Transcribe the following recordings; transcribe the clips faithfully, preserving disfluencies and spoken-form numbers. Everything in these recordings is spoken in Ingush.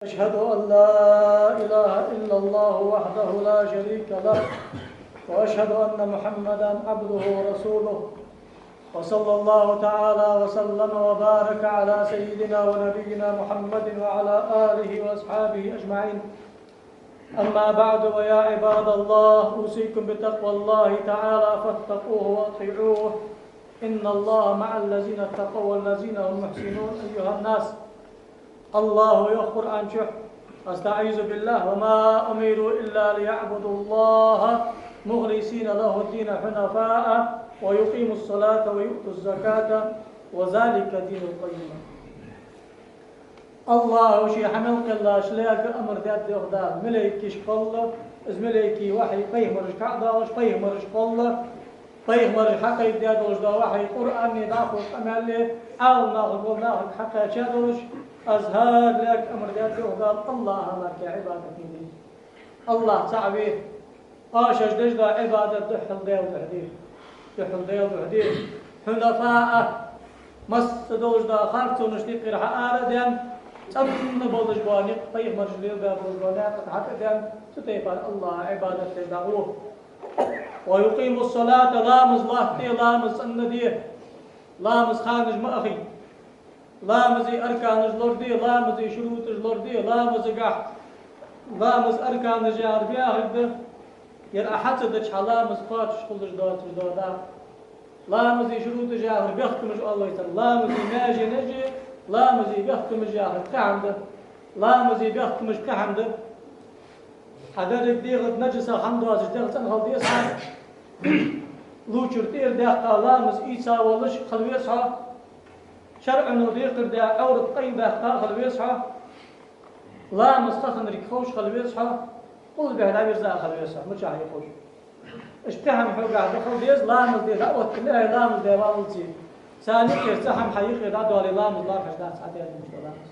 أشهد أن لا إله إلا الله وحده لا شريك له، وأشهد أن محمدا عبده ورسوله، وصلى الله تعالى وسلم وبارك على سيدنا ونبينا محمد وعلى آله وأصحابه أجمعين. أما بعد، ويا عباد الله، أوصيكم بتقوى الله تعالى فاتقوه وأطيعوه، إن الله مع الذين اتقوا والذين هم محسنون. أيها الناس، الله يخبر عن شح، أستعيذ بالله، وما أمروا إلا ليعبدوا الله مخلصين له الدين حنفاء ويقيموا الصلاة ويؤتوا الزكاة وذلك دين القيمة. АллахӀа ший хьа мел кхеллача лаьрга амар даьд йоах Дала, малайкашка кхелла, из малайкий вахьий пайхамарашка хьадоагӀаш, пайхамарашка кхелла, пайхамарашка хьакхайкадаь долаш дола вахьий, Къуръане, дӀахо къамаьле, Ӏаламнахага, вола нахага хьакхаьча долаш, аз хӀара лаьрга амар даьд йоах Дала, АллахӀа мара Ӏибадат ма де. АллахӀ цаӀ ве. Оаш деш дола Ӏибадат духхьал Даьла духьа де. Духхьал Даьла духьа де. حنفاء, масса долаш дола харцонашта юкъера хьаара а даьнна, цӀена болаш бола никъ, пайхамараш лелабаь болаш бола наькъа тӀа хьатӀа а даьнна, цу тайпара АллахӀа Ӏибадат деш дӀагӀо. ويقيموا الصلاة, ламаз латта де, ламаз цӀена де, ламаза ханаш ма ахий. Ламаза арканаш лораде, ламаза шурутӀаш лораде, ламазагахь ламаза арканаш яхар бехк да, ер Ӏа хьа ца дича хьа ламаз кхоачаш хулаш доацаш дола дакъа. Ламаза шурутӀаш яхар бехктамаш оал вай царна. Ламаза маьженаш а, ламаза бехктамаш яхар кхы хӀама да. Ламаза бехктамаш кхы хӀама да. Хьа деррига дегӀа тӀа нажас хӀама доацаш дегӀ цӀена хила деза хьа. Лувчар тӀера даьккха ламаз ийца волаш хила веза хьо. ШарӀо декхар даь Ӏоврат къайладаьккха хила веза хьо. Ламаз ха хиннилга ховш хила веза хьо. Къулбехьа дӀавийрза хила веза хьо, мичахьа я ховш. Иштта кхы хӀама хьогахь да хила деза, ламаз де дӀаоттане, ай, ламаз де валлалца. Царна юкъера цхьа хӀама хьа юкъе дӀадоале, ламаз лоархӀаш дац, хьа дезаш да ламаз.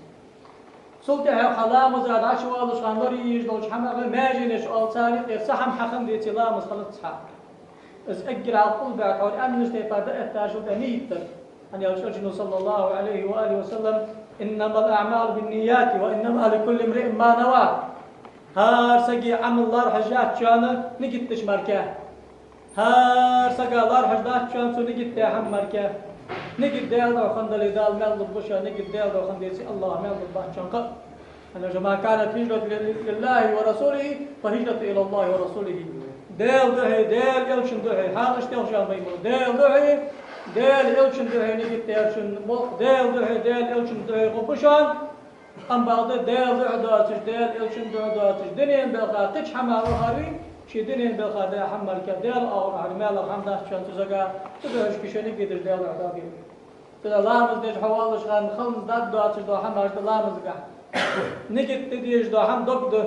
Цул тӀехьагӀа хьо ламаза дӀачувоалаш хана лораеш долча хӀамах маьженаш оал, царна юкъера цхьа хӀама хьа хинна деце, ламаз хилац хьа. Из эггара хьалха къулбехьа тхьовра аьннача тайпара дӀаэттачул тӀехьа нийят дар. ХӀана аьлча Элчано, صلى الله عليه وآله وسلم: إنما الأعمال بالنيات وإنما لكل امرئ ما نوى. ХӀара сага Ӏамал лоархӀаш яц шоана нигат деча мара. ХӀара сага лоархӀаш дац шоана цо нигат даь хӀама мара. Нигат Даьла духьа хинна дале, Дала маьл лургба шоана, нигат Даьла духьа хинна деце, АллахӀа маьл лургбац шоана кхы а. ХӀана аьлча: من كانت هجرته لله ورسوله فهجرته إلى الله ورسوله. Даьла духьа, Даьла Элчан духьа, хьалаш телхаш ма йий мо, Даьла духьа, Даьла Элчан духьа нигат даьчун болх, Даьла духьа, Даьла Элчан духьа гӀо ба шоана. Амма бакъда Даьла духьа доацаш, Даьла Элчан духьа доацаш, дунен белха кхыча хӀамах вахар вий, ший дунен белха даь хӀама мара, Даьла оагӀорахьара маьлах хӀама дац шоана цу сага, цу духьашка шоана нигат деш Даьла духьа доагӀе. Цудухьа ламаз деш хьо воаллаш хана хӀанз дӀадоацаш дола хӀамаш да ламазагахь. Нигат де дезаш дола хӀама дог да.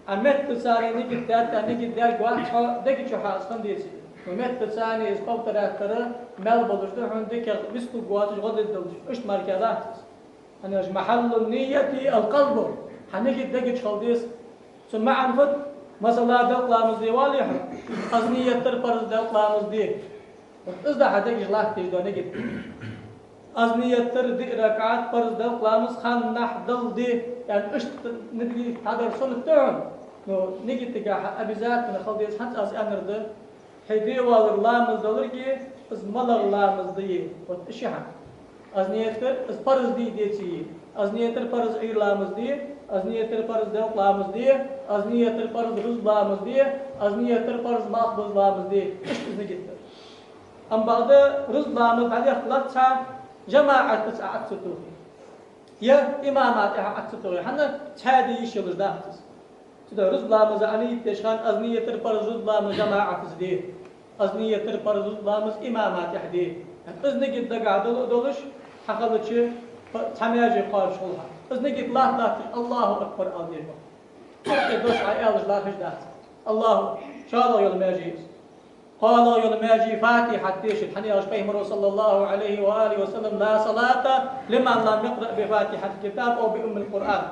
Ӏа меттаца нигат даьд, Ӏа нигат даьрг вац хьо дега чу хьа из хинна деце. Но меттаца из повторять дар маьл болаш да, хьона дикагӀа вицлургвоацаш, гӀо дергдолаш. Иштта мара дац из. ХӀана аьлча: محل النية القلب. Хьа нигат дега чу хила деза. Цун маӀан фуд? Масала, делкъа ламаз де воалле хьо, аз нийят дир парз делкъа ламаз де. Вот из да хьа дега чу латташ дола нигат. Аз нийят дир диъ ракаӀат парз делкъа ламаз ханнахьа Далла де, яӀни иштта нигат хьадар суннат да хьона. Но нигатагахь обязательно хила деза, хӀанз аз аьннар да, хьо де воаллар ламаз даларга, из малагӀа ламаз да е, вот из ши хӀама. Аз нийят дир, из парз дий, деций? Аз нийят дир парз Ӏуйра ламаз де, аз нийят дир парз делкъа ламаз де, аз нийят дир парз рузба ламаз де, аз нийят дир парз малхбуза ламаз де. Иштта из нигат дар. Амма бакъда рузба ламаз дӀадехка лац хьа, жамаӀатаца Ӏа Ӏо ца тохе. Е имама тӀехьа Ӏо ца тохе. ХӀана, цхьаь де йиш йолаш дац из. Цудухьа рузба ламаза Ӏа нийят деш хана, аз нийят дир парз рузба ламаз жамаӀатаца де. Аз нийят дир парз рузба ламаз имама тӀехьа де. Из нигат дагахь дола а долаш, хьахилча, па-, цхьа маьже кхоачаш хул хьа. Из нигат латта-латташ: «АллахӀу акбар», ала деза. Цу тӀа дош Ӏа аьлча лархӀаш дац. АллахӀу, шоллагӀа йола маьже я из. КхоалагӀа йола маьже Фатихьат дешар, хӀана аьлча Пайхамаро, صلى الله عليه وآله وسلم: «لا صلاة لمن لم يقرأ بفاتحة الكتاب أو بأم القرآن».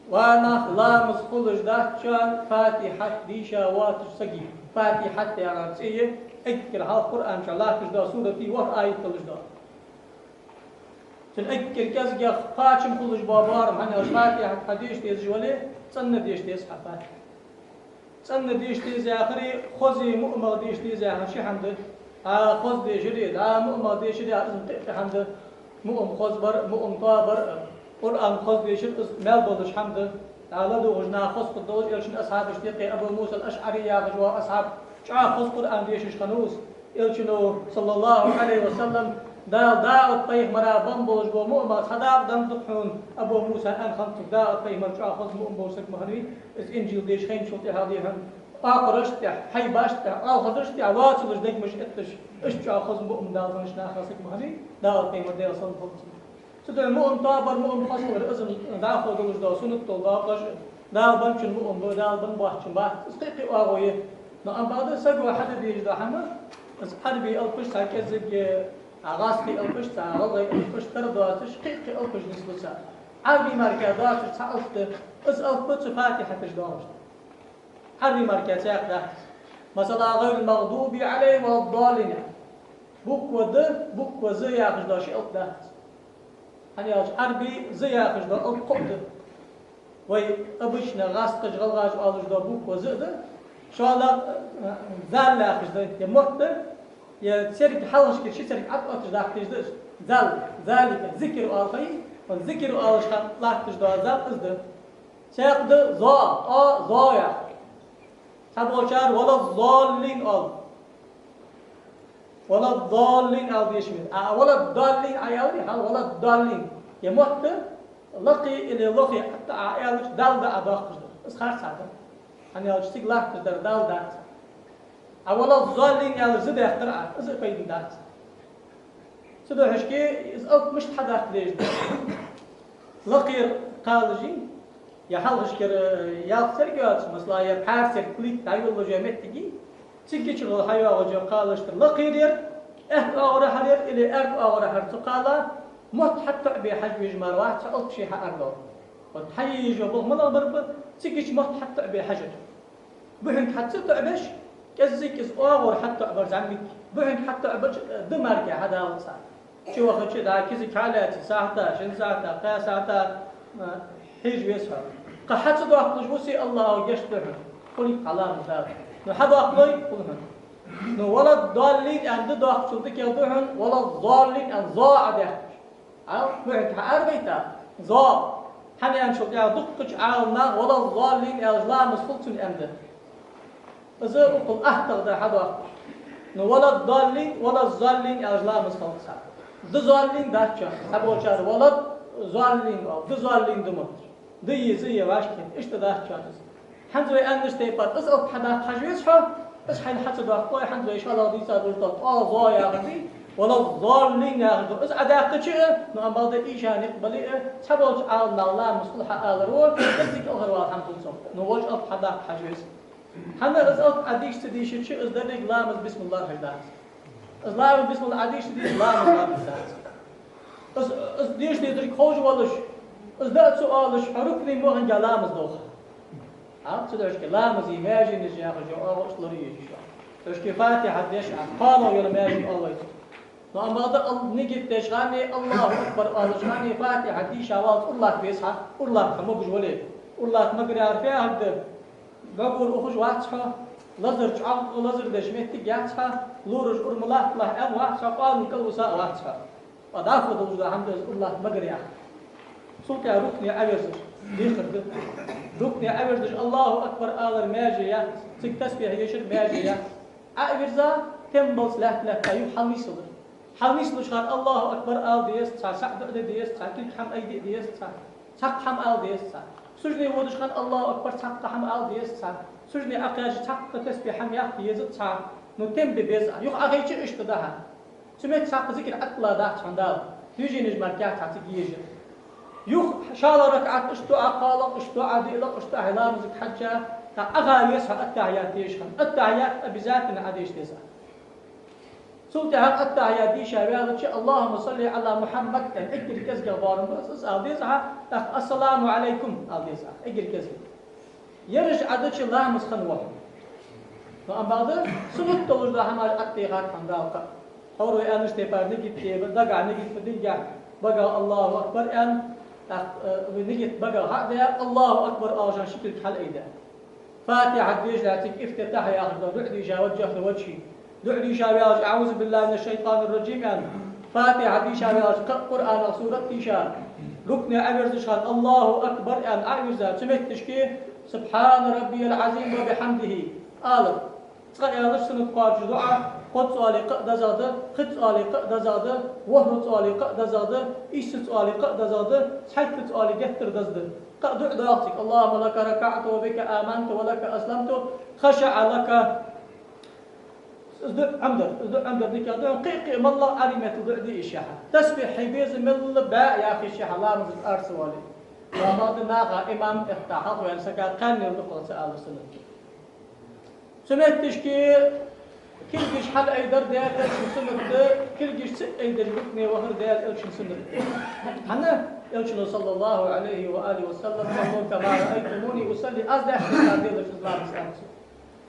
Ва нах, ламаз хулаш дац шоана Фатихьат дийша воацача сага. Фатихьат яхар цӀи я эггара хьалха Къуръан чу латташ дола сурат, ворхӀ аят долаш дола. Цун эггара кӀезигагӀа кхоачам хулаш бола барам, хӀана аьлча Фатихьат хьадеша дезаш вале, цӀена деша деза хьа Фатихьат. ЦӀена деша деза яхари, хоза муъамагӀа деша деза яхар ши хӀама да. ДӀа хоза дешари, дӀа муъамагӀа дешари, из кхы а хӀама да. Муъам хоза бар, муъам тоабар, Къуръан хоза дешар, из мел болаш хӀама да. ДӀа ладувгӀаш наха хоза хургдолаш, Элчан асхьабашта юкъе Абу Муса ал-АшӀари яхаш вола асхьаб чӀоагӀа хоза Къуръан дешаш хиннав из. Элчано, саллаллахӀу Ӏалайхи ва саллам, Дала Дауд-пайхамара бенна болаш бола муъамагӀа цхьа дакъа денна да-кх хьона, Абу Муса, аьнна хиннад цунга. Дауд-пайхамар чӀоагӀа хоза муъам болаш саг ма хиннавий, из Инжил дешаш хинначул тӀехьагӀа, дий хьона, оакхарашта тӀа, хьайбашта тӀа, оалхазарашта тӀа воацалуш дегаш этташ, иштта чӀоагӀа хоза муъам Дала деннача нахах саг ма хиннавий, Дауд-пайхамар, Даьла салам хилда цунна. Цудухьа муъам тоабар, муъам хоза хилар, из дӀахо долаш дола суннат дола доакъош, Дала бенначун муъам ба, Дала бенна боацачун бац, из кхы а кхы а оагӀув я. Но амма бакъда саго хьаде дезаш дола хӀама, из Ӏарбий алапаш цхьа кӀезига, а, гӀазкхий алапаш цхьа, гӀалгӀай алапаш тара доацаш, кхы а кхы а алапаш нислу цар. Ӏарбий мара доацаш цхьа алап да, из алап цу Фатихьата тӀа доагӀаш да. Ӏарбий мара цхьаькха дац. Масала, غير المغضوب عليهم ولا الضالين. Буква Д, буква З яхаш дола ши алап дац. ХӀана аьлча Ӏарбий З яхаш дола алап кхоъ да. Вай обычно гӀазкхаша, гӀалгӀаша оалаш дола буква З да. ШоллагӀа, э, зал яхаш да, е мотт да, е церг хьалхашкара ши церг Ӏоотташ даккха дезаш да из. Зал, залика, зикр оал хьона, зикр оалаш хана латташ дола зал из да. Цхьаькха да зо, о, зо яхар. Цхьаболчар ولا الضالين оал. ولا الضالين ала дезаш ма да. А ولا الضالين Ӏоаьлча, хьал ولا الضالين. Е мотт лакхе или лохе Ӏоаьлча, дал да Ӏодоаккхаш дар. Из харцахьа да. ХӀана аьлча цига латташ дар дал дац. А ولا الضالين аьлча З даьккхар Ӏа, из а пайда дац. Цудухьа шке из алап мишта хьадаккха дезаш да? Лакхера кхалаш, е хьалхашкара ялх церг йоацаш, масала, е пхьарс церг, клетка дӀайолалуш йола моттиг, цига чугӀолла хьайоагӀаш йола кхалаш тӀара лакхера яр, аьтта оагӀорахьара яр или аьрда оагӀорахьара цу кхала, мотт хьатоӀабе хьажа везаш мара вац цхьа алап ше хьаарадоал. Вот хьаеш йола болх малагӀа бар ба, цига мотт хьатоӀабе хьажар. Бухьанга хьатоӀабеш, кӀеззига из оагӀора хьатоӀабар зӀамига. Бухьанга хьатоӀабеш, э, Д мара хьадалац цар. Чувахача дӀа кизиг хьалаьца, сахьата, шин сахьата, кхаь сахьата, э, хьежа веза хьо. Кхы хьа ца доаккхалуш вусе, АллахӀа гешт ду хьона. Хулий хьа ламаз Дала. Ну хьадоаккхалой, хул хьона. Ну ولا الضالين аьнна Д доаккхачул дикагӀа да хьона, ولا الضالين аьнна зо Ӏодаьккхача. Ӏа, бухьанга хьаарабайта, зо. ХӀана аьлча шул тӀехьа дуккхача Ӏаламнаха ولا الضالين аьлча ламаз хул цун аьнна да. Из укхул аттагӀа да хьадоаккхаш. Ну ولا الضالين, ولا الضالين аьлча ламаз хул цар. Д ضالين дац шоана. Цхьаболчар ولا الضالين оал, Д ضالين да ма. Д е, З е вӀашагӀкхийтта, иштта дац шоана из. ХӀанз вай аьннача тайпара из алап хьадаккха хьажа веза хьо, из хьайна хьа ца доаккхалой, хӀанз вай шоллагӀа дийца долаш дола тӀо зо яхар дий, ولا الضالين яхар да. Из Ӏодаьккхача а, ну, амма бакъда ийша никъ бале а, цхьаболча Ӏаламнаха ламаз хул хьаалар ва, из дика алхара вала хӀама хул цох. Ну, вож алап хьадаккха хьажа веза. ХӀана из алап Ӏа дийша ца дийшача, из деррига ламаз бисмиллахӀ хьажа дац. Из ламаз бисмиллахӀ Ӏа дийша ца дийшача, ламаз латташ дац. Из, из дешаш дезарг ховш волаш, из дӀа а ца оалаш, хьо рукни мо хиннга ламаз доху. Хьа, цудухьа шке ламаза маьженаш яхаш йола оагӀув иштта лораеш я шоана. Цудухьа шке Фатихьат деш а, кхоалагӀа йола маьже оал вай цох. Но амма бакъда ал-, нигат деш хана, АллахӀу акбар оалаш хана, Фатихьат дийша валлалца ура латта веза хьа, ура латта хьо могаш вале. Ура латта магар яхар фу яхар да? БӀогур ухаш вац хьо, лазар чӀоагӀа, лазар деш моттиг яц хьа, лораша ура ма латталахь аьнна вац хьо, къоанал кӀалвиса а вац хьо. Ткъа дӀахо долаш дола хӀама да из ура латта магар яхар. Цул тӀехьа рукни Ӏоверзаш, дехар да. Рукни Ӏоверзаш АллахӀу акбар алар маьже яц, цига тасбихь ешар маьже яц. Ӏа а вирза, тем баллалца лаьтта-лаьтта юха хьалнислур. Хьалнислуча хана АллахӀу акбар ала деза цхьа, сахьа дуӀа де деза цхьа, кулг хӀама айде деза цхьа, цхьаккха хӀама ала деза цхьа. Сужуде водача хана АллахӀу акбар цхьаккха хӀама ала деза цхьа. Сужуде Ӏокхаьчача цхьаккха тасбихь хӀама яккха еза цхьа. Ну, тем бе беза. Юха Ӏохайча иштта да хьа. Цу метте цхьаккха зикр Ӏоттала дац хьона Дала. Движенеш мара кхы цхьа цига еза. Юха шоллагӀа ракаӀат иштта дуӀа, кхоалагӀа иштта дуӀа, диълагӀа иштта дуӀа, хьай ламазага хьежжа, тӀаккха Ӏоха веза хьо аттахьият дешаш хана. Аттахьият обязательно Ӏодеша деза. Цул тӀехьагӀа аттахьият дийша ваьлча, اللهم صل على محمد аьнна, эггара кӀезигагӀа барам ба, из ала деза хьа, тӀаккха السلام عليكم ала деза хьа, эггара кӀезига. Ераш Ӏодича ламаз хинна ва хьона. Но амма бакъда суннат долаш дола хӀамаш Ӏоттадаьхад хьона Дала кхы а. Хьовра вай аьннача тайпара нигат де, дагахьа нигат ма динге. Багах «Аллаху акбар» аьнна, тӀаккха, э, вай нигат багах хьа а даь, «Аллаху акбар» оалаш ши кулг хьалъайдаь. Фатихьат дешаш лаьциг, «Ифтитахь» яхаш дола дуӀа дийша, «Ваджжахьту ваджхьи». ДуӀа дийша ваьлча, «АӀузу биллахьи мина шшайтӀани рраджим» аьнна, Фатихьат дийша ваьлча, кхы а Къуръанах сурат дийша, рукуӀе Ӏовирзача хана «Аллаху акбар» аьнна Ӏовирза, цу моттиге «Субхьана раббиял Ӏазим ва бихьамдихьи» ала. Цкъа аьлча суннат кхоачаш дуӀа, кхозза оале кхы а дезагӀа да, пхезза оале кхы а дезагӀа да, ворхӀазза оале кхы а дезагӀа да, ийсазза оале кхы а дезагӀа да, цхьайттазза оале геттара деза да. Кхы а дуӀа доагӀа цига: «اللهم لك ركعت وبك آمنت ولك أسلمت خشع لك». Из дуӀа Ӏомадар, из дуӀа Ӏомадар дикагӀа да, кхы а, кхы а моллагӀа Ӏарбий меттала дуӀа де йиш я хьа. Тасбихь хьай безам мел ба а яха йиш я хьа, ламаза арц вале. Ламаз да наха имам этта хьалха ваьнна сага кхаьннел дукхагӀа ца ала суннат. Цу моттиге кулгаш хьалъайдар Даьла Элчан суннат да, кулгаш ца айдеш рукуӀе вахар Даьла Элчан суннат да. ХӀана? Элчано, саллаллаху Ӏалайхи ва алихи ва саллам: «صلوا كما رأيتموني أصلي», аз даьча тайпара делаш из ламаз аьннад цо.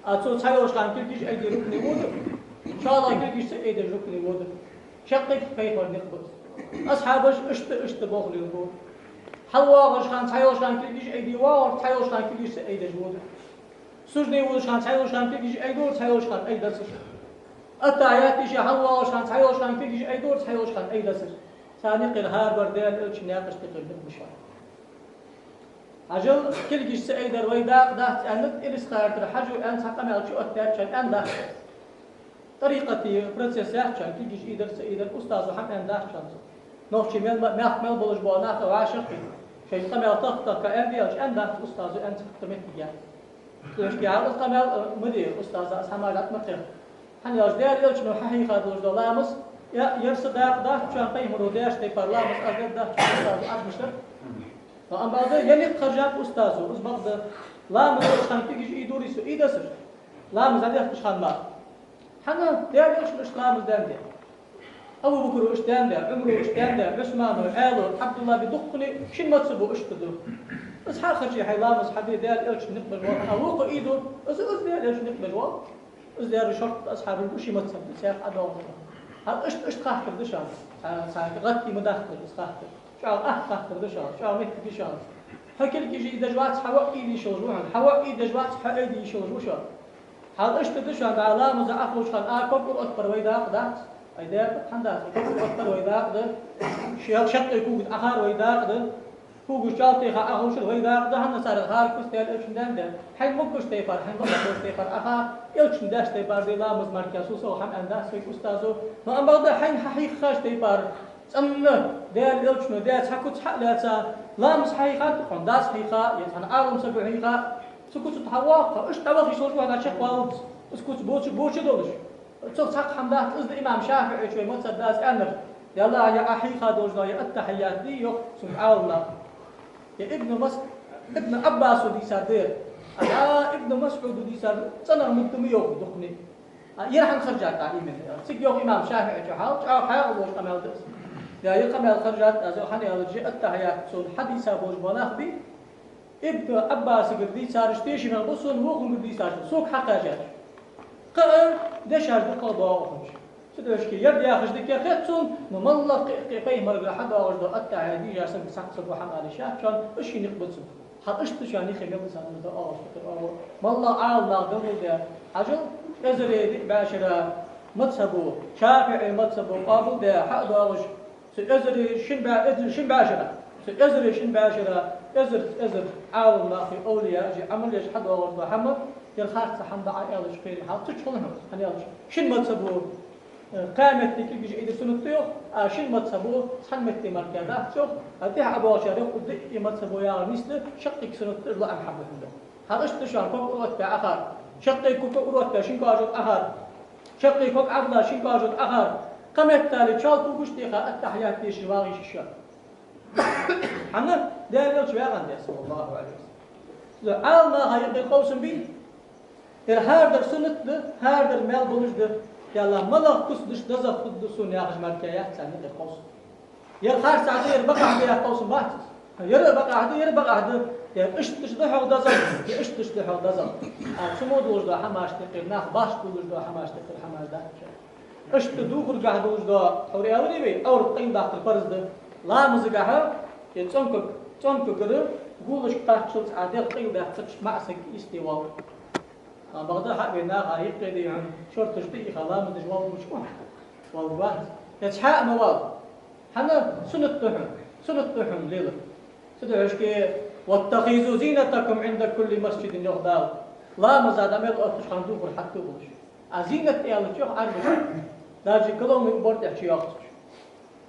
А цо цхьайолча хана кулгаш айде рукуӀе вода, шоллагӀа кулгаш ца айдеш рукуӀе вода. Шаккхе пайхамара никъ ба из. Асхьабаша иштта, иштта болх лелабу. ХьалвоагӀача хана цхьайолча хана кулгаш айде воагӀар, цхьайолча хана кулгаш ца айдеш вода. Сужуде водача хана цхьайолча хана кулгаш айдора, цхьайолча хана айдацар. Аттахьият дийша хьалвоагӀача хана цхьайолча хана кулгаш айдора, цхьайолча хана айдацар. Цар никъ хилар хӀара бар Даьла Элчан наькъаш тӀехьа никъ ба шоана. Хьажал, кулгаш ца айдар вай дакъа дац аьннад, Илисха-Юртара Хьажо аьнна цхьа къамаьл чуоттадаьд шоана, аьнна дац. ТӀарикъата процесс яц шоана, кулгаш айдар, ца айдар, устазо хӀама аьнна дац шоана цох. Нохчий мел, мехка мел болаш бола нах вӀашагӀкхийтта, шоай къамаьл тахка-тахка аьнна де аьлча, аьнна дац устазо, аьнна цхьаккха моттиг яц. Цудухьа хьал из къамаьл, э, ма де, устаза, аз хӀама латт ма кхех. ХӀана аьлча Даьла Элчано хьахьийха долаш дола ламаз, е, ер са дакъа дац шоана, пайхамаро даьча тайпара ламаз аз дергдац шоана, устазо Ӏарбашдар. Но амма бакъда, е никъ хержад устазо, из бакъда, ламаз деш хана кулгаш айдорий со, айдацар. Ламаз дӀадехкача хана мара. ХӀана? Даьла Элчано иштта ламаз даьннадаь. Абу Бакро иштта даьннадаь, Ӏумаро иштта даьннадаь, Ӏусмано, Ӏаьлас, Ӏабдуллахьи, дуккхача шин мазхӀабо иштта да. Из хьа а хержача, хьай ламаз хьаде, Даьла Элчан никъ беш вар, хьа вокхо айдо, из, из Даьла Элчан никъ беш вар. Из дера шортта асхьабаш ба ши мазхӀаб да, цхьаькха а доагӀа. ХӀанз иштта, иштта хаттар да шоана. Цхьа, цхьа гӀатти ма дахтар из хаттар. ЧӀоагӀа атта хаттар да шоана, чӀоагӀа моттиг я шоана. Хьо кулгаш айдеш вац, хьа воӀ айде йиш йолаш ва хьона, хьа воӀ айдеш вац, хьо айде йиш йолаш ва шоана. ХӀанз иштта да шоана, дӀа ламаза Ӏоховшача хана а ког ура оттабар вай дакъа дац. Ай, дера хӀана дац, ког ура оттабар вай дакъа да. Шаккхе кога тӀа Ӏохар вай дакъа да. Когаш чалтеха Ӏоховшар вай дакъа да, хӀана аьлча царех хӀара куц Даьла Элчано даьннадаь. Хьайна могаш тайпара, хьайна бакъахьа болаш тайпара Ӏоха, Элчано даьча тайпара де ламаз мара, со сов хӀама аьнна дац вайга устазо. Но амма бакъда хьайна хьахьийхача тайпара, цӀена Даьла Элчано даь цхьа куц хьа а лаьца, ламаз хьахьийхад хьона, дас хьийха, е цхьан Ӏалам саго хьийха, цу куца тӀа хьавоагӀа, иштта дӀаваха йиш йолаш ва хьона, чакхваллалца, из куц боча, боча долаш. Цох цхьаккха хӀама дац, из да имам ШафиӀийчо вай мазхӀаб да аьннар. Е Аллахь, е Ӏа хьийха долаш дола, е аттахьият де, йоах цунга Ӏаламнаха. Е Ибн Мас-, Ибн Ӏаббасо дийцар да ер. А Ибн МасӀудо дийцар цӀенагӀа мутта ма йоах дукхане. А ер хӀана хержад именно? Цига йоах имам ШафиӀийчо хьал, чӀоагӀа хьаькъал долаш къамаьл да из. Е, ер къамаьл хержад аз, хӀана аьлча аттахьият цун хьадийца болаш бола нах бий, Ибн Ӏаббасагара дийцараш тешаме ба сона, вокхунгара дийцараш, сога хьакхаьчача. Кхы а дешаш дукха доагӀа хӀамаш. Цудухьа ер яхаш дика хет сона, но моллагӀа кхы а, кхы а пайхамарагара хьадоагӀаш дола аттахьият дийша сага цхьаккха саго хӀама ала йиш яц шоана, из ший никъ ба цун. ХӀанз иштта шоана юхе мел санна да оалаш хетар оаха. МоллагӀа Ӏаламнаха далил даь, хьажал, эзари диъ бӀаь шера мазхӀабо, ШафиӀий мазхӀабо къоабалдаь, хьа а доагӀаш, цу эзари шин бӀаь, эзари шин бӀаь шера, цу эзари шин бӀаь шера, эзар, эзар Ӏаламнахи овлияши Ӏамал еш хьадоагӀаш дола хӀама, ер харц хӀама да Ӏа аьлча кхерий хьал, цу чу хул хьона, хӀана аьлча шин мазхӀабо, э, кхаь метте кулгаш айдар суннат да йоах, а шин мазхӀабо цхьан метте мара дац йоах, а тӀехьа ӀобоагӀачар йоах, укх диъ мазхӀабо яхар нийса да, шаккхе суннат да, из лоӀам хӀама да. ХӀанз иштта да шоана ког ура оттабаь Ӏохар, шаккхе ког ура оттабаь шин кожа тӀа Ӏохар. Шаккхе ког Ӏобилла шин кожа тӀа Ӏохар. Кхы меттел чалт угаш тӀехьа аттахьият дешаш вагӀа йиш я шоана. ХӀана? Даьла Элча ваьгӀан да, саллаллаху Ӏалайхи ва саллам. Ӏаламнаха юкъе къовсам бий? Ер хӀара дар суннат да, хӀара дар маьл болаш да. Е Аллахь, малагӀа куц деш дезагӀа хургда сона яхаш мара яц царна юкъе къовсам. Ер харцахьа да, ер бакъахьа да яха къовсам бац из. Ер а бакъахьа да, ер а бакъахьа да. Ер иштта деш да хьогӀ дезагӀа, ер иштта деш да хьогӀ дезагӀа. А цу мо долаш дола хӀамаш тӀехьа, нах башха долаш дола хӀамаш тӀехьа хӀамаш дац. Иштта духаргахьа долаш дола, хьо аьларий вай, Ӏоврат къайладаккхар парз да. Ламазагахьа, е цӀонкаг-, цӀонкагара гулашка кхаччалца Ӏа дегӀ къайладаьккхача маӀа саг йисте воал. А бакъда хьа а вена наха юкъе дийхьа, шорташ тӀаийха ламаз деш воал гуча ва. Воал ва. Е цхьа а ма воал. ХӀана? Суннат да хьона. Суннат да хьона лела. Цудухьа шке: «واتخذوا زينتكم عند كل مسجد», йоах Дала. Ламаза дӀа мел оттача хана духар хьатта хулаш. А зинат аьлча йоах Ӏарбаша, даже головной убор тӀехьа чуйоаккхаш.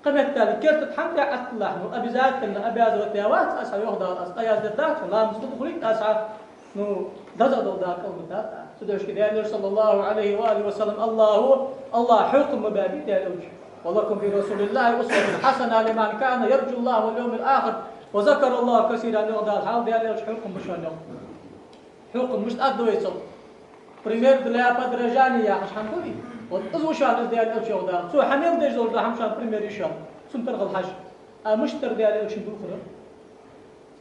Кхыметтел керта тӀа хӀама тӀа Ӏатталахь, ну, обязательно, обязывать яь вац аз хьа, йоах Дала, аз къа яздаь дац, ламаз хӀама хулийт аз хьа, ну, дезагӀа дола дакъа ма дац. Цудухьа Даьла Элча, صلى الله عليه وآله وسلم, Аллахӏо, Аллахӏ хьехам ма баьбий Даьла Элча. «ولكم في رسول الله أسوة حسنة لمن كان يرجو الله واليوم الآخر وذكر الله كثيرا», йоах Дала, хьал Даьла Элча хьехам ба шоана, йоах. Хьехам мишта аргда вай цох? Пример для подражания яхаш хӀама да вай. Вот из ва шоана из Даьла Элча, йоах Дала. Цо хьа мел деш долаш да хӀама шоана пример я шоана. Цун тархал хьажа. А мишта дар Даьла Элчан духар?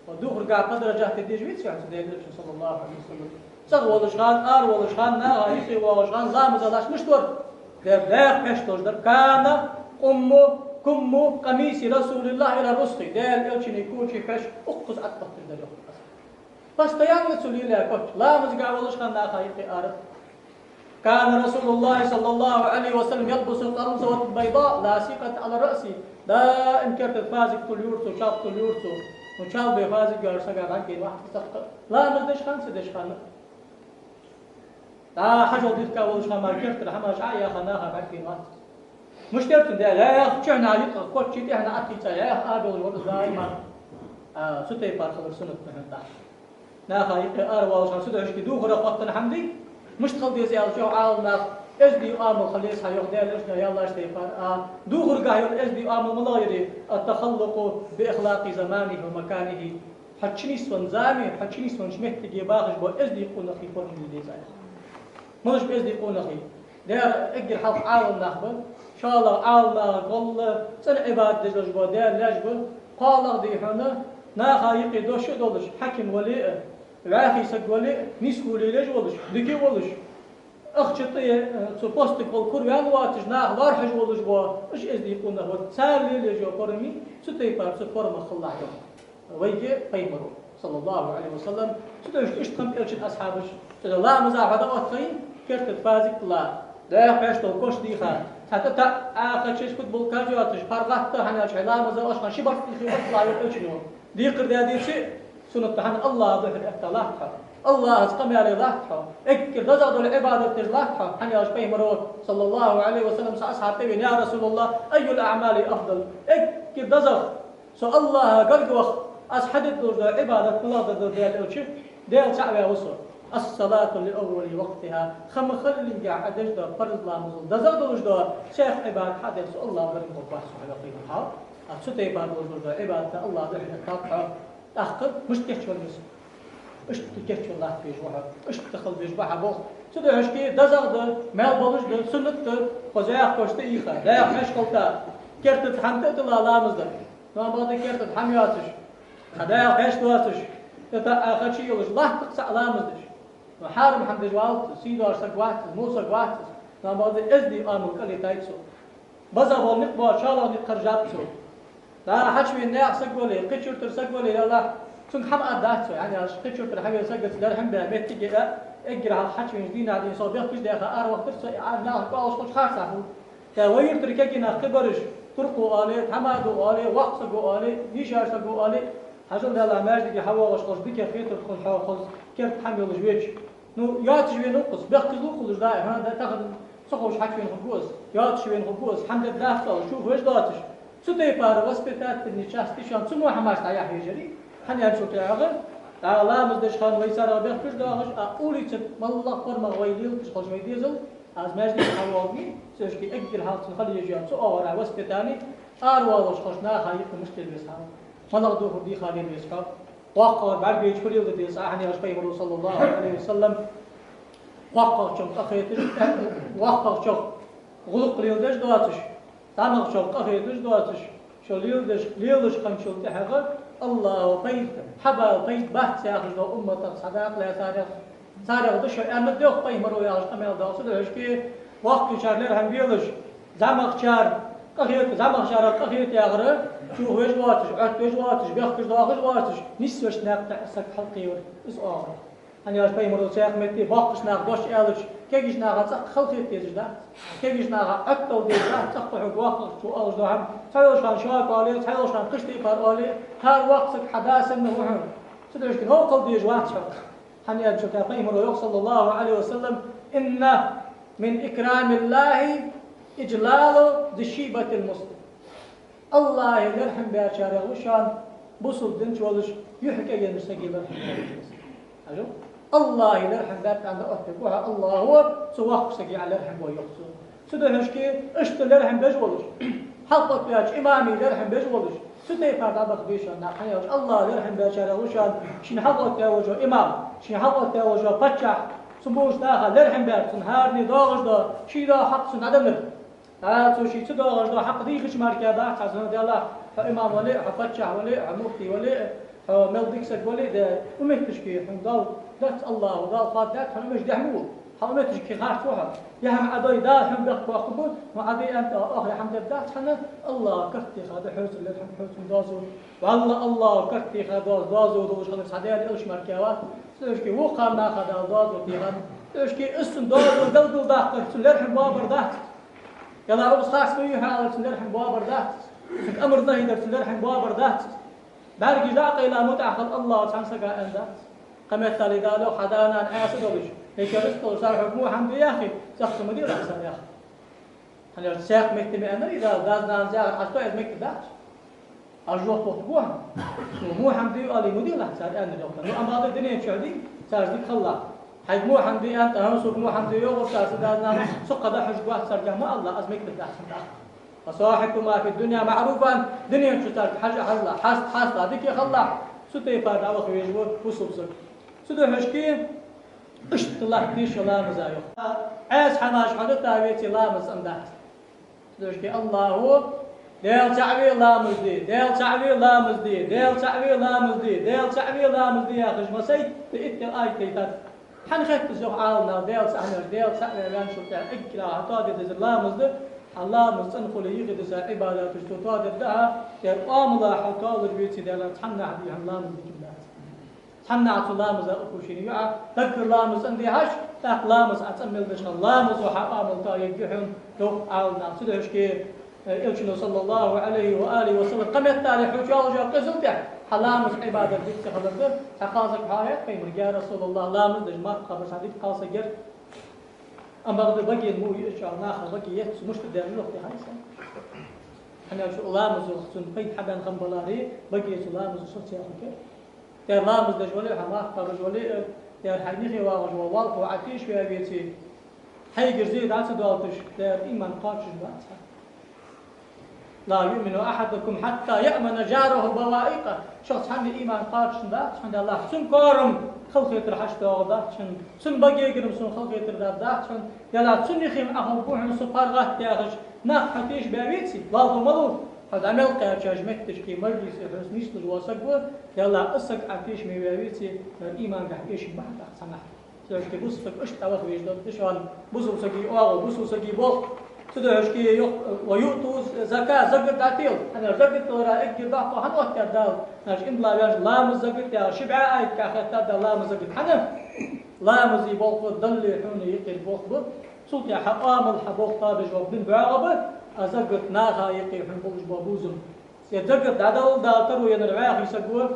Вот духарга подражать деш веций хьо цу Даьла Элчан, صلى الله عليه وسلم? ЦӀагӀа волаш хана, ара волаш хана, наха юкъе воагӀаш хана, ламаза латташ мишта вар? Даьра дӀаьха пхьош долаш дар. «كان كم، كم قميص رسول الله إلى رسغه». Даьла Элчан коча пхьош укхаза Ӏобахийташ дар, йоах. Постоянно цо лелаяь коча. Ламазга волаш хана, наха юкъе, ара. «كان رسول الله صلى الله عليه وسلم يلبس القميص البيضاء اللاصقة على رأسه». Даим керта тӀа фазик туллар цо, чалх туллар цо. Ну, чалх бе фазик яр сага бӀаргаяйна вац цо цхьаккха. Ламаз деш хана, ца деш хана. ДӀа хьажол дихка волаш хана мара кертара хӀамаш Ӏа а яьха, наха бӀаргаяйна вац. Мишта яр цун? Даьра дӀаьха чухьнахьа юкъе кхоачаш, тӀехьнахьа Ӏоттийца яьха, а болаш вар из даим. А, цу тайпара хилар суннат да хьона тӀаккха. Наха юкъе ара воалаш хана, цудухьа шке духарах хоттаденна хӀама дий? Мишта хила деза аьлча, йоах Ӏаламнаха, эздий оамал хила еза хьа, йоах, Даьла Элчано яьллача тайпара. А духаргахьа йола эздий оамал малагӀа я? «التخلق بأخلاق زمانه ومكانه». Хьо чу нийсвеннача заман, хьо чу нийсвеннача моттиге бахаш бола эздий къонахий форма ле деза. Малаш ба эздий къонахий? Даьра эггара хьалха Ӏаламнах ба, шоллагӀа Ӏаламнаха гӀолла цӀена Ӏибадат деш ба, Даьла лаьш ба, кхоалагӀа дий хьона, наха юкъе дош а долаш, хьаким вале а, вӀаьхий саг вале а, нийсхо лелаеш волаш, дика волаш, ахча тӀа, э, цу постага гӀолла кура ваьнна воацаш, наха лоархӀаш волаш ба, уж эздий къонахий ба, цар лелаеш йола форма, цу тайпара цу формах хилалахь, йоах вайга пайхамаро, صلى الله عليه وسلم. Цудухьа иштта хиннаб Элчан асхьабаш. Цудухьа ламаза хьо дӀаоттайий, керта тӀа фазик тулла, дӀаьха пхьош дола коч дийха, цхьа тӀатаӀа кхаччалца футболка йоацаш, паргӀата, хӀана аьлча хьо ламаза оалаш хана ши барзкъа дийхе вац ла, йоах Элчано. Декхар даь деце, суннат да хьона, Аллахӏа духьала этта латт хьо. Аллахӏаца къамаьл е латт хьо. Эггара дезагӀа дола Ӏибадат деш латт хьо. ХӀана аьлча пайхамаро, صلى الله عليه وسلم, цхьа асхьаб тӀавена: «يا رسول الله، أي الأعمال أفضل؟» Эггара дезагӀа, со Аллахӏа гарга ваха, аз хьадеш долаш дола Ӏибадат малагӀа да, Даьла Элча? Даьла цаӀ ваь ва со. «الصلاة لأول وقتها». Ха ма хиллинге Ӏа деш дола парз ламазал дезагӀа долаш дола цхьа Ӏибадат хьадеш, со Аллахӏа гарга ваха вац со, хьалха хьал. А цу тайпара долаш дола Ӏибадат Аллахӏа духьала этта латт хьо. ТӀаккха мишта кийчвала веза? Иштта кийчвала латта везаш ва хьо, иштта хила везаш ва хьо, йоах. Цудухьа шке дезагӀа да, маьл болаш да, суннат да, хоза яха коч тӀаийха, дӀаьха пхьош хилийта, керта тӀа хӀама тӀа а тилла ламаз дар. Но бакъда керта тӀа хӀама йоацаш, хьа дӀаьха пхьош доацаш, тӀатаӀа кхача йолаш, латташ цхьа ламаз деш. Но хьарам хӀама деш валац, сий доацаш саг вац, мусаг вац. Но бакъда эздий оамал кӀалйитайт цо. База бола никъ боацаш, шоллагӀа никъ хержаб цо. ДӀа хьачувена наьха саг вале, кхыча юртара саг вале, яллахь, цунга хӀама аргдац цо, хӀана аьлча кхыча юртара хьавена сагаца дархьам баь, моттиге а, эггара хьалха хьачувенача дийнахьа денз со бехкаш даьха аравахийтар со, а наха кӀоалгӀаш кхочу харцахьа хул. ТӀаккха вай юртара кагийнах кхыбараш, туркхо оале, хӀамадо оале, воккха саго оале, йийшача саго оале, хьажал, Даьллахь, маьждиге хьавоагӀаш хилча дика хетар тхона хьо хоза керта хӀама йолаш веча. Ну, йоацаш вена ва-кх из, бехказло хулаш да, хӀана, да тахан ца ховш хьачувена хургва из, йоацаш вена хургва из, хӀама дергдац оалаш, чу ховш доацаш. Цу тайпара воспитательный часть шоана цу мо хӀамаш дӀаяхьа везар, хӀана аьлча тӀехьагӀа, дӀа ламаз деш хана вай царех бехкаш доагӀаш, а улица тӀа моллагӀа формах вай лелаш хилча вай дезал, аз маьждиге хьавоагӀаргвий, цу шке эггара хьалха цун хила езаш я цу оагӀорахьа воспитание, аравоалаш хилча наха юкъе мишта лела веза хьо, малагӀа духар дийха лела веза хьо. ВоккхагӀа бӀаргбайча фу леладе деза, хӀана аьлча пайхамаро, صلى الله عليه وسلم, воккхагӀчох къахеташ, воккхагӀчох гӀулакх леладеш доацаш, зӀамагӀчох къахеташ доацаш, шо леладеш, лелаш хинначул тӀехьагӀа Аллахӏо пайда, хьабала пайда бац яхаш дола умматах цхьа дакъа лаьцарех, царех да шо, аьннад йоах пайхамаро яхаш къамаьл доагӀа. Цудухьа шке воккхачар лерхӀам белаш, зӀамагӀчар Къахетар, зӀамагӀчарех къахетар яхар, чу веш воацаш, Ӏоттавеш воацаш, бехкаш доахаш воацаш, нисвеш наькъа тӀа саг хьалкхевар, из оагӀув. ХӀана аьлча Пайхамара цхьаькха метте боккхийча наха дош аьлча, кегийча наха цӀаккха халахета дезаш дац. Кегийча наха Ӏоттадала дезаш дац, цӀаккха хьога воккхагӀчо оалаш дола хӀама. Цхьайолча хана шоаш оале, цхьайолча хана кхыча тайпара оале, хӀара воккха саг хьа да санна ва хьона. Цудухьа новкъа дезаш вац хьо. ХӀана аьлча Пайхамара йоах, صلى الله عليه وسلم: «إن من إكرام الله إجلال ذي الشيبة المسلم». АллахӀа лерхӀам баьчарех ва шоана бусалба дина чу волаш юхь кӀаеннача сага лерхӀам баьча. Хьажал? АллахӀа лерхӀам баьб аьнна оттаргва хьо, АллахӀа цу воккхача сага лерхӀам бу йоах цо. Цудухьа иштта лерхӀам беш волаш, хьалкхоттаваьча имама лерхӀам беш волаш, цу тайпара дӀабаха беза шоана нах, хӀана аьлча АллахӀа лерхӀам баьчарех ва шоана шийна хьалкхоттаваь вола имам, шийна хьалкхоттаваь вола паччахь, цун болча наха лерхӀам баьр, цунна хӀаране доагӀаш дола, ший дола хьакъ цунна Ӏаденнар. ТӀаккха цо ший ца доагӀаш дола хьакъ дийхача мара дац хьа, цудухьа Даьллахь, хьо имам вале а, хьо паччахь вале а, хьо муфти вале а, хьо мел дика саг вале а, да, укх метташка хьона Дала дац, АллахӀа Дала хоададдаьд хьона, уж дехьа ма ву. Хьа укх метташка харц ва хьо. Ер хӀама Ӏадой, Дала хьона бехк боаккхаргба, но Ӏадой аьнна тӀа оаха ер хӀама дергдац хьона, АллахӀа керттера да хьоца лерхӀам, хьоца доазув. ВаллахӀ, АллахӀа керттера да, доазув долаш хилар цхьа Даьла элча мара вац. Цудухьа вокхарна наха Дала доазув дийхад. Цудухьа из цунна доазув белгалдаккхар, цунна лерхӀам боабар дац. Е ла укхаза харц ма вий хьо аьлар, цунна лерхӀам боабар дац. Цунга амар-нахьи дар, цунна лерхӀам боабар дац. БӀаргаш дӀакъайла мутӀахьа хила АллахӀа цхьан сага аьнна дац. Кхыметтел Даьла йоах: хьа да-нана Ӏаьса долаш, е кераста долаш, цар хьога во хӀама де яхе, цӀагӀа ца ма делахь цар, яхаш. ХӀана аьлча цхьаькха метте ма аьннадий Дала, дас-нанас яхар хьаста, из мегаргдац. Аз жоп лохаргва хьона. Ну, во хӀама де аьле ма делахь цар, аьннад йоах. Ну, амма бакъда дунен чухь дий, цар дика хилалахь. Хьайга во хӀама де аьнна тӀа, хӀанз сога во хьама де йоагӀар цар, са дас-нанас, цу кхаъ дӀахьожаргвац царга, ма алалахь, из мегаргдац хьона тӀаккха. «وصاحبهما في الدنيا معروفا», дунен чу царга хьажа а хьажалахь, хьаста а хьасталахь, дика хилалахь, цу тайпара дӀаваха везаш ва бусалба саг. Цудухьа иштта латта деза шо ламаза, йоах. Ӏаьса хӀамаш хьадита веце, ламаз цӀендац. Цудухьа АллахӀа: «Даьла цаӀ ве, ламаз де, Даьла цаӀ ве, ламаз де, Даьла цаӀ ве, ламаз де, Даьла цаӀ ве, ламаз де», яхаш, массайтта иттех аят дайтад. ХӀана хет из, йоах Ӏаламнаха, Даьла цаӀ хӀана, Даьла цаӀ ве ваьнначул тӀехьагӀа эггара хьалха тоадергдолаш лазар да, хьа ламаз цӀена хуле юхедиса Ӏибадаташ цо тоадергда хьа, е оамала хьо тоалуш веце, Даьллахьа, цхьаннахьа дий хьона ламаз дикадац. Цхьаннахьа цу ламаза укхо шийна юа, даггара ламаз цӀенде хьажа, тӀаккха ламаз Ӏа цӀена мел деча хана ламазо хьа оамал тоаергья хьона, йоах Ӏаламнаха. Цудухьа Элчано, صلى الله عليه وآله وسلم, кхыметтел хьона чӀоагӀа къизал тӀехь, хьа ламаз Ӏибадат дика ца хилар да, цхьа кхалсаг хьоахадаьд Пайхамарга: «Я РасулаллахӀ, ламаз деш марха кхабар цхьа дика кхалсаг яр». Амма бакъда баге мо йиъча наха баге етт, цу мишта даьр лохтехай са. ХӀана аьлча ламазо цунна пайда хьабаьнна хиннабаларе, баге цу ламазо соцаяхилга. Дера ламаз деш вале а, хьа марха кхабаш вале а, дера хьай нихе вагӀаш вола валхо Ӏа тешваь веце, хьайгара зе дӀа ца доалийташ, дера иман кхоачаш бац хьа. «لا يؤمن أحدكم حتى يأمن جاره بوائقه». Шух цхьанне иман кхоачаш бац хьона, Даьллахьа, цун корам халахетар хьаштдоагӀаргдац хьона, цун багегара-м сона халахетар даргдац хьона, Даьллахьа, цун нихе-м Ӏа хургва хьона со паргӀата яхаш, нах хьо тешабаь веце, валхо малув, хьо дӀа мел кхаьчача метташка, мажлисе хьоца нийслуш вола саг ва, Даьллахьа, из саг Ӏа тешаме ваь веце, имангахьа эшам бахьа тӀаккха цхьаннахьа. Цудухьа бусалба саг иштта дӀаваха везаш да шоана, бусалба сага оагӀув, бусалба сага болх. Цудухьа йоах: «ويؤتوا الزكاة», закат дӀатела. ХӀана аьлча закат далара эггара доккха хӀама оттадаьд Дала. Значит, иман дилла ваьннача ламаз, закат яха ши бӀаь аят тӀа хеттад Дала ламаз, закат. ХӀана? Ламаза болх ба Далла хьона юкъера болх ба. Цул тӀехьа хьа оамал, хьа болх тоабеш бола дин боагӀа ба, а закат наха юкъе хьона болаш бола бувзам. Е закат дӀадала Дала таро еннар вӀаьхий саг ва,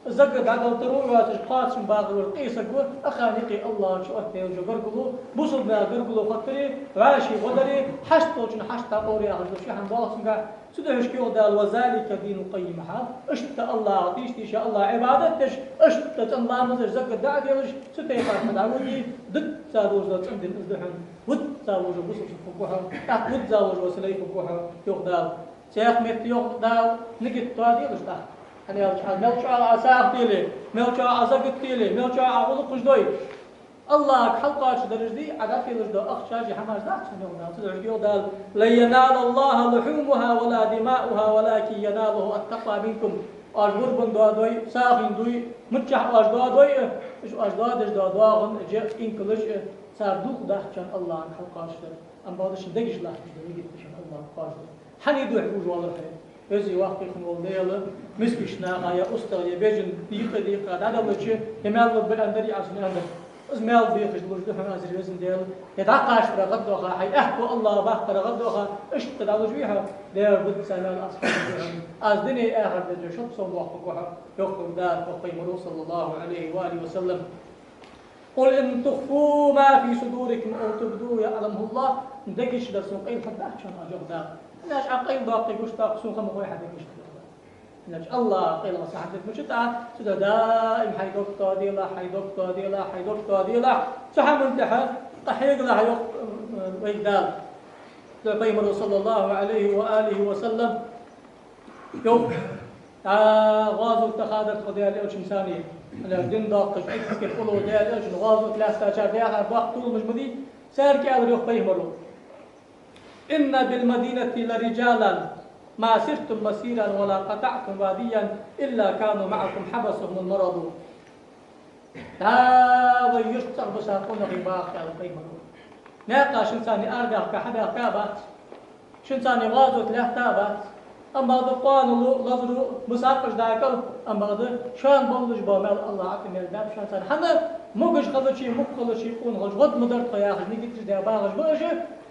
закат дӀадала таро йоацаш кхоачам бахар вар къе саг ва, укханна юкъе АллахӀа чу оттаделаш йола гаргало, бусалба наьха гаргало хоттаре, вӀаший гӀо даре, хьашт долчун хьашт дӀакъовла яхаш дола ши хӀама доагӀа цунгахь. Цудухьа йоах Дала: «وذلك دين القيمة». Иштта АллахӀа тешаш, АллахӀа Ӏибадат деш, иштта цӀена ламаз деш, закат дӀа а делаш, цу тайпара хьо дӀаводе, дизза долаш дола цӀена дин из да хьона, визза волаш вола бусалба саг хургва хьо, тӀаккха визза волаш вола сийлахь хургва хьо, йоах Дала. Цхьаькха метте йоах Дала: нигат тоаделаш тӀаккха. ХӀана аьлча Ӏа мел чӀоагӀа Ӏа сагӀа теле, мел чӀоагӀа Ӏа закат теле, мел чӀоагӀа Ӏа гӀулакхаш дой, АллахӀага хьалкхоачаш дараш дий, Ӏа дӀателаш дола ахчаш а, хӀамаш дац хьона, йоах Дала. Цудухьа йоах Дала: «لن ينال الله لحومها ولا دماؤها ولكن يناله التقوى منكم». Оаш гӀурбан доадой, сагӀийна дуй, миччахьа оаш доадой а, уж оаш доадеш дола доагӀан а, жа а, инкалаш а, цар дулх дац хьона АллахӀага хьалкхоачаш дар. Амма бакъда шун дегаш латташ да, нигат да шун АллахӀага кхоачаш дар. Хьан духьа уж валар хьай? Веза воккха хинна вола Даьла, мискача наха е устагӀа, е бежан дийкъа-дийкъа дӀадаллача, е маьл лургба аьннадар, е Ӏа сона аьннадар. Из маьл дехаш луш да хьона аз, ер Веза Даьла, е дӀакхачара гӀаддоха, хьай аьхко АллахӀа баккхара гӀаддоха, иштта дӀалуш вий хьо, Даьла, бузза маьл аз хьона. Аз дуне а, ахарте а шозза сов боаккхаргва хьо, йоах хьога Дала, йоах Пайхамаро, صلى الله عليه وآله وسلم. قل إن تخفوا ما في صدوركم أو تبدوه يعلمه الله. Дега чу дар сона къайла хӀама дац шоана, йоах Дала. ХӀана аьлча Ӏа къайладоаккхе, гуш доаккхе, сона хӀама гой хьа дега чу дар. ХӀана аьлча АллахӀа къайлагӀа са хьа деза мича да, цу тӀа даим хьай дог тоаделахь, хьай дог тоаделахь, хьай дог тоаделахь. Цу хӀаман тӀехьа къахьегалахь, йоах, э, вайга Дала. Пайхамаро, صلى الله عليه وآله وسلم, йоах, а, гӀазота хадат хьо Даьла Элчанца, хӀана аьлча дин доаккхаш, Ӏийске къуло Даьла Элчан гӀазота лаьттачар даьхар бакъ толамаш ма дий, царга аьлар, йоах Пайхамаро: إن بالمدينة لرجالا ما سرتم مسيرا ولا قطعتم واديا إلا كانوا معكم حبسهم المرض. Да, вай юрта цӀагӀа бусалба къонахий ба, аьлар Пайхамаро. Наькъа шоана царна арабаьхка, хьабаьхка а бац. Шоана царна гӀазота лаьтта а бац. Амма бакъда къоанало, лазаро, мусапаш дакъал, амма бакъда шоана боллаш бола маьл АллахӀа тӀа мел баьб шоана царна. ХӀана, могаш хилча, мукх хилча, къонахий хилча, гӀод ма дар тхо яхаш, нигаташ даь багӀаш ба уж,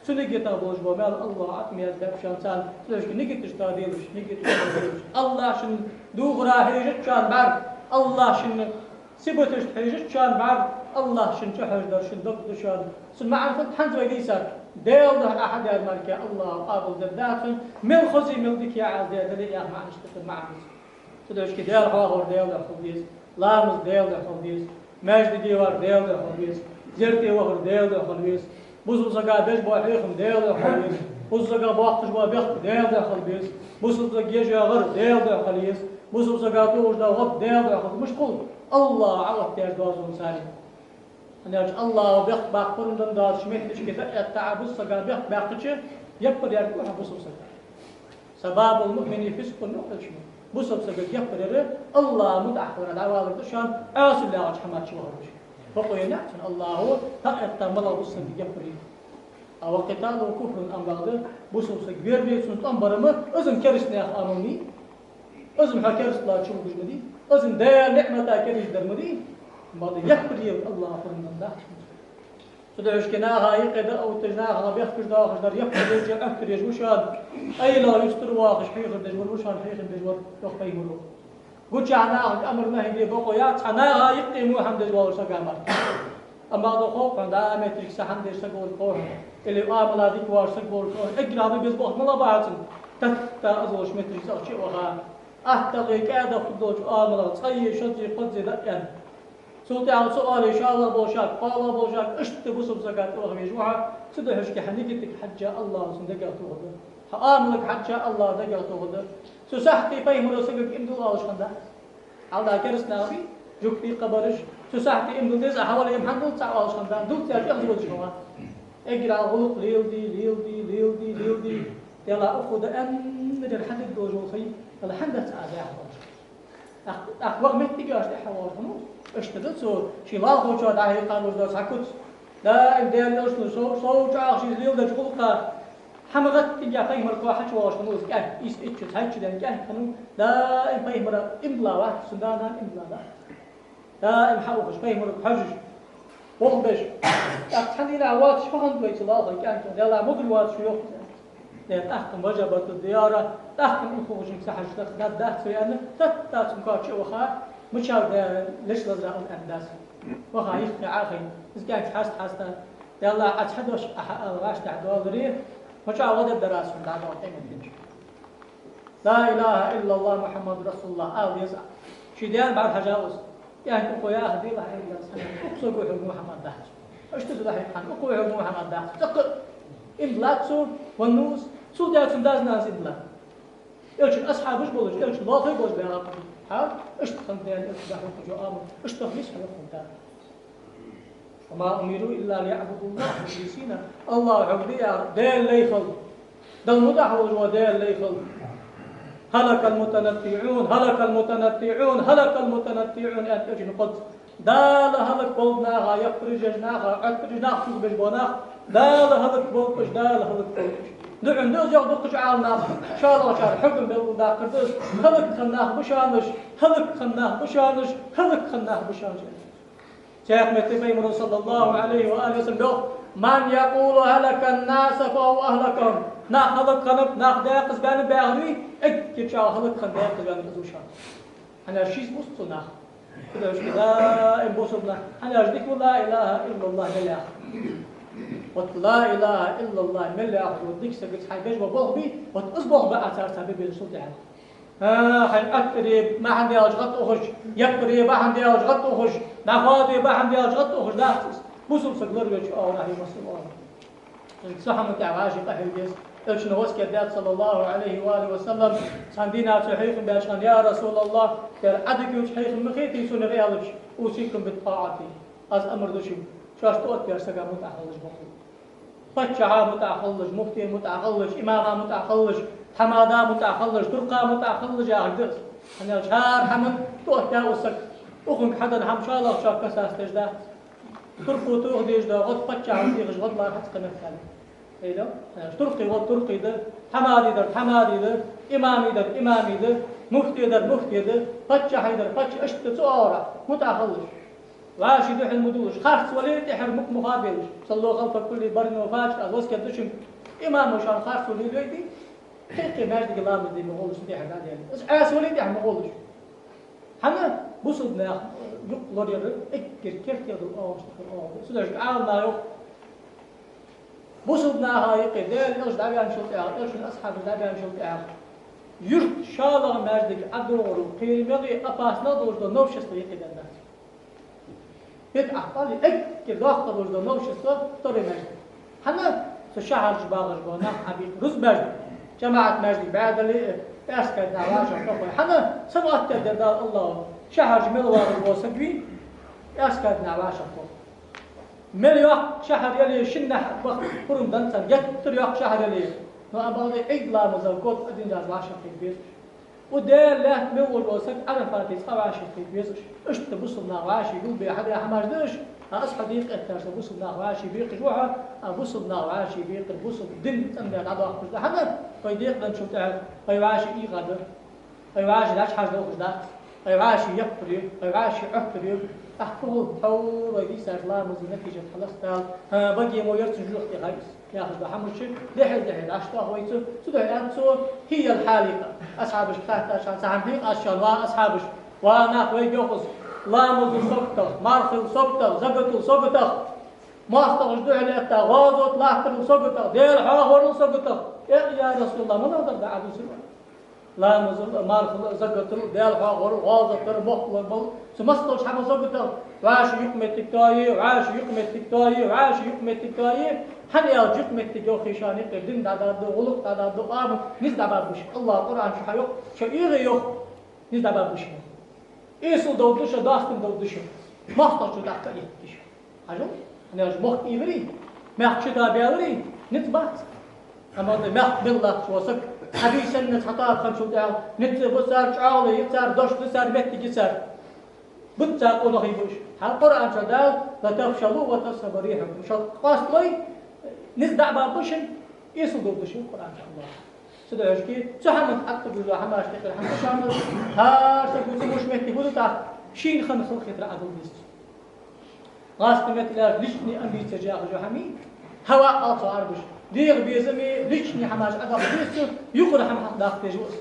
цу нигатах болаш бола маьл АллахӀа тӀа мел баьб шоана царна. Цудухьа нигаташ тоаделаш, нигаташ тоаделаш. АллахӀ шун духьара хьежача шоана бӀарг, АллахӀ шун сибаташта хьежача шоана бӀарг, АллахӀ шун чухьожадар шун дог да шоана. Цун маӀан фуд хӀанз вай дийцар? Даьла духьа Ӏа хьадаьр мара АллахӀа къоабалдергдац хьона, мел хоза, мел дика Ӏа из даь дале а, яха маӀан иштта да, маӀан да из. Цудухьа Даьла хьоахавар Даьла духьа хила деза, ламаз Даьла духьа хила деза, маьждиге вар Даьла духьа хила веза, зерате вахар Даьла духьа хила веза, бусалба сага беш бола хьехам Даьла духьа хила веза, бусалба сага боаккхаш бола бехк Даьла духьа хила беза, бусалба сага еш йоагӀар Даьла духьа хила еза, бусалба сага тохаш дола гӀод Даьла духьа хила. Мишта хул? АллахӀа Ӏа оттадаьча доазон царех. ХӀана аьлча АллахӀа бехк баккхаргдоацача моттигашка тӀа а этта, Ӏа бусалба сага бехк баьккхача, яппар яр хьа бусалба сага. سباب المؤمن فسق, йоах Элчано. Бусалба сагага яппар яр АллахӀа мутӀахьа хиларах дӀавалар да шоана, Ӏаьсал ягӀача хӀаман чу вахар да шоана. Бокъо еннай цун АллахӀа, тӀаккха а этта малагӀа бусалба сагага яппар я. أو قتاله كفر, амма бакъда бусалба саг верве, цунна тӀом бар ма, из-м кераста наьха Ӏамал ма йий, из-м хьо керасталах чувугаш ма дий, из-м Даьла ниӀмата керастадар ма дий, амма бакъда яппар яр АллахӀа хургдац. Цудухьа наха юкъе дӀаотташ, наха бехкаш доахаш дар яппар еш, Ӏоттар еш ва шоана, къайлагӀа юстара воахаш хьехар деш вар ва шоана, хьехам беш вар, йоах Пайхамаро. Гучахьа нахага амар-нахьи де бокъо яц, цхьа наха юкъе во хӀама деш воаллача сага мара. Амма бакъда хов хьона, да, моттиг са хӀама деш саг волга хов хьона, или Ӏамала дика воаллаш саг волга хов хьона, эггара хьалха беза бохам малагӀа ба хьона цун? Тата из волча моттиге цӀагӀа чу а ваха, атта гӀе кӀаьда хургдолча Ӏамалах цкъа е, шозза е, кхозза е дӀа а аьнна, цул тӀехьагӀа цу оале шоллагӀа болчарга, кхоалагӀа болчарга, иштта бусалба сага тӀаваха везаш ва хьо. Цудухьа хьа нигатага хьежжа АллахӀа цун дегах тохаргда, хьа Ӏамалага хьежжа АллахӀа дегах тохаргда. Цу сахьте Пайхамаро сагага иман дилла оалаш хиннад? Хьалха кераста нах бий, жугтий, кхыбараш. Цу сахьте иман дилла деза, Ӏа хьавале, иман хӀана дулл ца оалаш хиннад? Дулл ца аьлча, эхь зувзаш хиннав. Эггара гӀулакх леладе, леладе, леладе, леладе, Даьла укхо да аьннадар хьадергдолаш вола хий, Даьла хӀана дац Ӏа даьхьа оалаш. ТӀаккха, тӀаккха ваха моттиг яш тӀехьа воаллаш хиннав. Иштта да цо, ший лоалахочоа дӀахьекха луш дола цхьа куц. Даим Даьла Элчано сов, сов чӀоагӀа шийца леладеча гӀулакха хӀама гӀаттингехь Пайхамара кхо хьачувоалаш хиннав из кӀаьнк, ийс итт шу цхьайтта шу даьнна кӀаьнк хиннав. Даим Пайхамара иман дилла вац, цун да-нана иман дилла дац. Даим хьаухаш, Пайхамарга хьожаш, болх беш. ТӀаккха цхьан дийнахьа воацаш, фу хиннад вай цу лоалахой кӀаьнка? Даьллахь, мугӀар воацаш ва, йоах. Е, тӀаккха важабат ад-дияра, тӀаккха укхаза хьажа саг дац вай аьнна, тӀаккха цун коа чу а ваха, мичара да леш лазар ала аьнна дац. Ваха юххе Ӏохайна, из кӀаьнк хьаста-хьаста, Даьллахь, Ӏа цхьа дош Ӏа хьаала вӀаштӀехьадоаларе, ма чӀоагӀа гӀо дергдар аз хьона дӀадоагӀа къематдийнахьа. لا إله إلا الله محمد رسول الله ала деза. Ший даьна бӀарахьежа ва из. КӀаьнк укхо яха дела хьайгара санна, укх саго хьога во хӀама дац. Иштта цо дӀахьекха хиннад, укхо хьога во хӀама дац. ТӀаккха иман дилла дац цо, венна ва из. Цул тӀехьа цун дас-нанас иман дилла. Элчан асхьабаш болаш, Элчан лоалахой болаш баьгӀа ба. Хьа? Иштта хиннад Даьла Элчано дӀахьокхаш йола Ӏамал. Иштта хила еза хьо, йоах хьона Дала. وما أمروا إلا ليعبدوا الله مخلصين. АллахӀ хьога де яхар, Даьла лай хила. Далла мутӀахьа волаш вола Даьла лай хила. هلك المتنطعون، هلك المتنطعون، هلك المتنطعون, аьннад Элчано кхозза. Дала хӀалакболба наха, яппараш еш наха, Ӏоттараш нах чугӀбеш бола нах, Дала хӀалакболба уж, Дала хӀалакболба уж. Духьал да из, йоах дукхача Ӏаламнаха, шоллагӀчар хьукам белгалдаккхар да из: хӀалакхинна нах ба шоаш, хӀалакхинна нах ба шоаш, хӀалакхинна нах ба шоаш. Цхьаькха метте Пайхамара, саллаллахӀу Ӏалайхи ва алихи ва саллам, йоах: «من يقول هلك الناس فهو أهلكهم». Нах хӀалакхиннаб, нах даькъаза баьннаб яхар, эггара чӀоагӀа хӀалакхинна даькъаза баьннаб из ва шоаш. ХӀана аьлча шийца бус цу наха. Цудухьа даим бусалба нах, хӀана аьлча дика ва لا إله إلا الله мел яхар. Вот لا إله إلا الله мел яхар, вот дика сагаца хьай беш бола болх бий, вот из болх ба Ӏа царца бе безаш цул тӀехьагӀа. А, хьай Ӏоттаре бахьан долаш гӀад ухаш, яппаре бахьан долаш гӀад ухаш, дӀахоаде бахьан долаш гӀад ухаш дац из. Бусалба саг лоравеча оагӀорахьа масса оагӀорахьа. Цу хӀаман тӀа вӀаши къахьега деза. Элчано васкет даьд, саллаллахӀу Ӏалайхи ва алихи ва саллам, цхьан дийнахьа цо хьехам баьча хана: «يا رسول الله, Даьла, Ӏа дика йоацаш хьехам ма хетий сона», аьлча: «أوصيكم بالطاعة». Аз амар ду шуга, шоаш тӀаоттаваьча сага мутӀахьа хилалаш боккъал. Паччахьа мутӀахьа хилалаш, муфтия мутӀахьа хилалаш, имама мутӀахьа хилалаш, тхьамада мутӀахьа хилалаш, туркха мутӀахьа хилалаш яхаш да из. ХӀана аьлча хӀара хӀаман тӀаоттаваь ва саг, укхунга хьаденна хӀама шоллагӀчоа касса деш дац. Турко тоха дезаш да гӀод, паччахьо техаш гӀод лар хьаца кхы меттел. Хьайла? Туркхий гӀод туркхий да, тхьамади дар тхьамади да, имами дар имами да, муфти дар муфти да, паччахьий дар паччахь, иштта цу оагӀорахьа мутӀахьа хилалаш. ВӀаший духьал ма дуллаш, харц вале а тӀехьара мукъа муха белаш. «صلوا خلف كل بار فاجر», аз васкет ду шуга, имамо шоана харц вале а лойтий, кхы-кхы маьждиге ламаз де ма гӀолаш тӀехьара дӀадаьле. Из Ӏаьса вале а тӀехьа ма гӀолаш. ХӀана? Бусалба нах юкъ лораяр эггара керте дола оагӀонаш тӀа хила оагӀув да. Цудухьа Ӏаламнаха йоах, бусалба наха юкъе Даьла Элча дӀаваьнначул тӀехьагӀа, Элчан асхьабаш дӀаваьнначул тӀехьагӀа, юрта шоллагӀа маьждиг ӀодоагӀаргӀолла кхерамегӀа, опасна долаш дола новшество юкъе денна дац. БидӀат, эггара доккха долаш дола новшество второй маьждиг. ХӀана? Цу шахьарча багӀаш бола нах Ӏобийкъа рузба маьждиг, жамаӀат маьждиг бӀаь дале а, аьскарда нах вӀашагӀкхоахь. ХӀана? Сама оттадаьд Дала, АллахӀа, шахьарча мел вагӀаш вола саг вий, аьскарда нах вӀашагӀкхоахь. Мел йоккха шахьар яле а, шиннахьа баха пурам да царна, геттара йоккха шахьар яле а. Но амма бакъда Ӏийд ламаза кот а дин дас вӀашагӀкхета безаш. Укх Даьла лаьтта мел волаш вола саг Ӏарафате цкъа вӀашагӀкхета веза уж. Иштта бусалба нах вӀаший гулбе хьадаь хӀамаш да уж. А аз хьо декъа эттача бусалба нах вӀаший бекхаш ва хьо, а бусалба нах вӀаший бекхар бусалба дин цӀенбаь дӀадоаккхаш да. ХӀана? Вай декъа денначул тӀехьагӀа вай вӀаший ийгӀа да, вай вӀаший дӀачухьажа долхаш дац, вай вӀаший яппар ю, вай вӀаший Ӏоттар ю. ТӀаккха хьо, хьо вай дийцача ламаза натижат хьалаца Дала, хӀа, баге мо яр цу жугӀа тӀа гӀайс. Яхаш да хӀамаш, дехьа-дехьа дӀаштоах вай цу, цудухьа аьннад цо: «هي الحالقة». Асхьабашка хаьттача хана цхьа хӀама хьийкъа аз шоана, ва асхьабаш, ва нах, вайга йоах из, ламаз дилла саготах, марха хилла саготах, закат лулла саготах, моастагӀашта духьале этта гӀазот латтарал саготах, Даьла хьоахаварал саготах. Э, я РасулаллахӀ, малагӀдар да Ӏа дусар? Ламазал а, мархал а, закатал а, Даьла хьоахаварал, гӀазот дарал, мохк лорабарал, цу массадолча хӀамал саготах. ВӀаший юкъ-моттиг тоае, вӀаший юкъ-моттиг тоае, вӀаший юкъ-моттиг тоае. ХӀана аьлча юкъ-моттиг йоах шоана юкъера дин дӀадаргда, гӀулакх дӀадаргда, амал низ дӀабаргба шун. АллахӀа Къуръан чу хьайоах, шо эгӀе йоах, низ дӀабаргба шун. Эсала довргда шо, доастам довргда шо. МоастагӀчо тӀаккха а еттаргда шо. Хьажал, хӀана аьлча мохк эгӀаре, мехка шита баьларе, низ бац. Амма да мехка мел латташ вола саг, хьабийсан низ хьатоха хинначул тӀехьагӀа, низ ца бу цар, чӀоагӀо я цар, дош да цар, моттиг я цар. Бут цар къонахий ба уж. ХӀана Къуръан чу Дала: «لتفشلوا وتذهب ريحكم». Шо къоасталой, низ дӀабаргба шун, эсала довргда шо, Къуръан чу АллахӀа. Цудухьа шоки, цу хӀаман тӀа тӀагӀолла хӀамаш тӀехьара хӀама ду шоана, хӀара саго цу муш метте гуду тӀаккха, шийна хинна халахетар Ӏодилла деза. ГӀазкхий меттала личный амбицеш яхаш йола хӀама я, хӀаваъ оал цох Ӏарбаша. ДегӀа безам а, личный хӀамаш Ӏодаккха деза цо, юкъара хӀама хьадаккха дезаш ва из.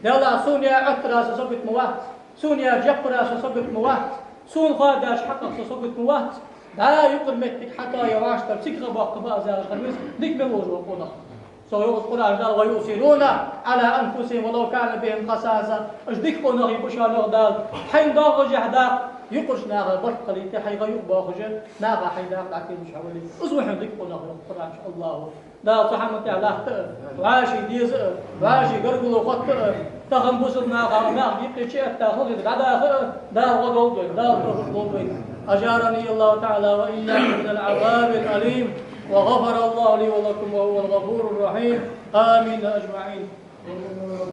Даьла, сона яь Ӏоттара со сагот ма вац, сона яь яппара со сагот ма вац, сона хоадаьча хьакъах со сагот ма вац. ДӀа юкъара моттиг хьатоае вӀаштӀехьа, цига гӀа боаккхаргба аз яхаш хинна веза дика мел волаш вола къонах. Цо йоах Къуръан чу Дала: «ويؤثرون على أنفسهم ولو كان بهم خصاصة». Уж дика къонахий ба шоана, йоах Дала, хьайна доагӀаш хьа дакъа юкъарча наха барт хилийта, хьай гӀа юкъе боахаш, наха хьай дакъа дӀателаш хьо вале. Из ва хьона дика къонах, йоах Къуръан чу АллахӀа. Дала цу хӀаман тӀа латта а, вӀаший деза а, вӀаший гаргало хотта а, тахан бусалба наха, нах юкъе чуэтта халахетар дӀадаха а Дала гӀо долда вайна, Дала товфикъ лолда вайна. أجارني الله تعالى وإياكم من العذاب الأليم، وغفر الله لي ولكم، وهو الغفور الرحيم. آمين أجمعين.